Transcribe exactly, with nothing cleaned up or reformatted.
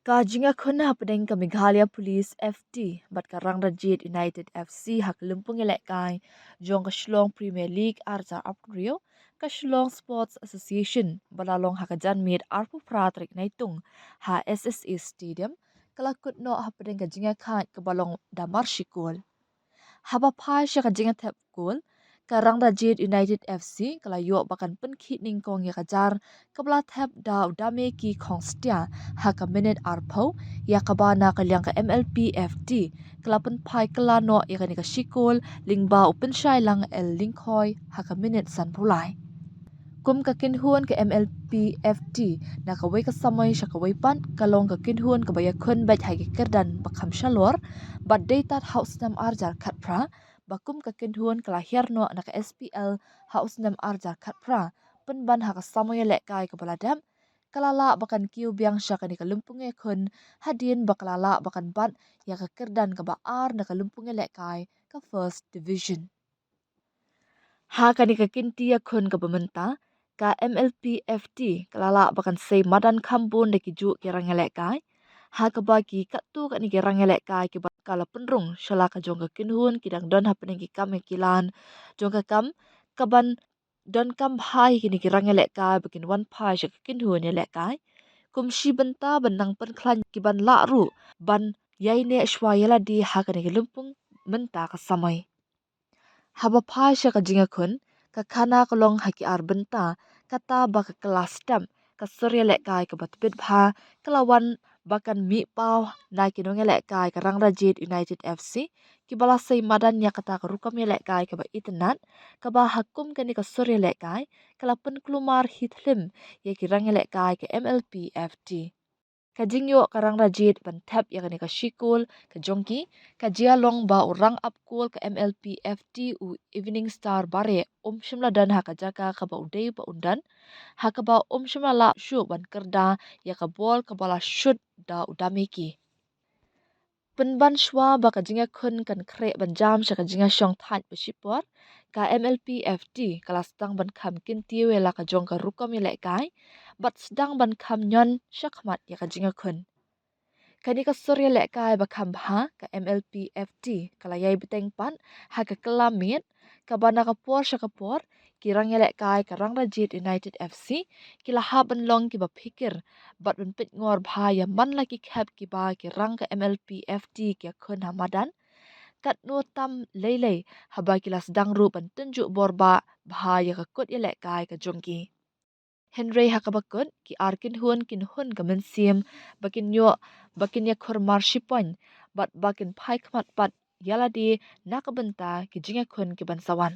Ka jingïakhun hapdeng ka Meghalaya Police F T bad ka Rangdajied United F C ha ka lympung ïalehkai jong ka Shillong Premier League ar hajar arphew hynriew, ka Shillong Sports Association, ba la long ha ka janmiet arphew phra tarik Naitung ha S S A Stadium, ka la kut noh hapdeng ka jingïakhaid kaba long da mar shi kol. Haba phai sha ka jingïathep kol, ka Rangdajied United F C ka la ïoh ba kan pynkhih nyngkong ïa ka jar, kaba la thep da u Dameki Khongstia ha ka minit arphew, ïa kaba na ka liang ka M L P F T ka la pynphai kylla noh ïa kane ka shi kol lyngba u Pynshailang L Lyngkhoi ha ka minit sanphew lai. Kum ka kynhun ka M L P F T, na kawei ka samoi sha kawei pat, ka long ka kynhun kaba ïakhun beit ha ki kyrdan ba kham shalor, bad dei tad ha u snem ar hajar khatphra, ba kum ka kynhun ka la hiar noh na ka S P L ha u snem ar hajar khatphra, pynban ha ka samoi ïalehkai kaba la dep, ka la lah ba kan kiew biang sha kane ka lympung ïakhun, hadien ba ka la lah ba kan bat ïa ka kyrdan kaba ar na ka lympung ïalehkai ka First Division. Ha kane ka kynti ïakhun kaba mynta, ka M L P F T ka la lah ba kan sei madan kham bun da ki juh ki rang ïalehkai, ha kaba ki katto katne ki rang ïalehkai kiba ka la pynrung sha la ka jong ka kynhun ki dang don hapdeng ki kam ïa ki lan jong ka kam, kaban donkam bha ïa kine ki rang ïalehkai ba kin wan phai sha ka kynhun ïalehkai. Kum shi bynta ban nang pynkhlaiñ kiban lah ruh ban ïaineh shuwa ïa lade ha kane ka lympung mynta ka samoi. Haba phai sha ka jingïakhun, ka khana ka long ha ki ar bynta, kata ba ka kylla step, ka sur ïalehkai kaba tbit bha ka la wan ba kan mih paw na ki nongïalehkai ka Rangdajied United F C, kiba la sei madan ïa kata ka rukom ïalehkai kaba itynnad, kaba ha kum kane ka sur ïalehkai ka la pynkulmar hi thlem ïa ki rang ïalehkai ka M L P F T. Ka jingïoh ka Rangdajied ban thep ïa kane ka shi kol ka jong ki, ka jia long ba u rang ap kol ka M L P F T u Evening Star Bare um shym la don ha ka jaka kaba u dei ba un don, ha kaba um shym la lah shuh ban kyrda ïa ka bol kaba la shut da u Dameki. Pynban shuwa ba ka jingïakhun kan khreh ban jam sha ka jingïashong thait ba shipor, ka M L P F T ka la sdang ban kham kyntiew ïa la ka jong ka rukom ïalehkai, bad sdang ban kham ñion shakhmat ïa ka jingïakhun. Kane ka sur ïalehkai ba kham bha ka M L P F T ka la ïai bteng pat ha ka kylla miet, kaba na ka por sha ka por ki rang ïalehkai ka Rangdajied United F C ki la hap ban long kiba phikir bad ban peitngor bha ïa man la ki khep kiba ki rang ka M L P F T ki ïakhun ha madan. Katno tam lei lei haba ki la sdang ruh ban tynjuh bor bah bha ïa ka kut ïalehkai ka jong ki. Hynrei ha kaba kut, ki ar kynhun kin hun ka mynsiem ba kin ïoh, ba kin ïakhur mar shi point bad ba kin phai khmat pat ïa lade na ka bynta ki jingïakhun kiban sa wan.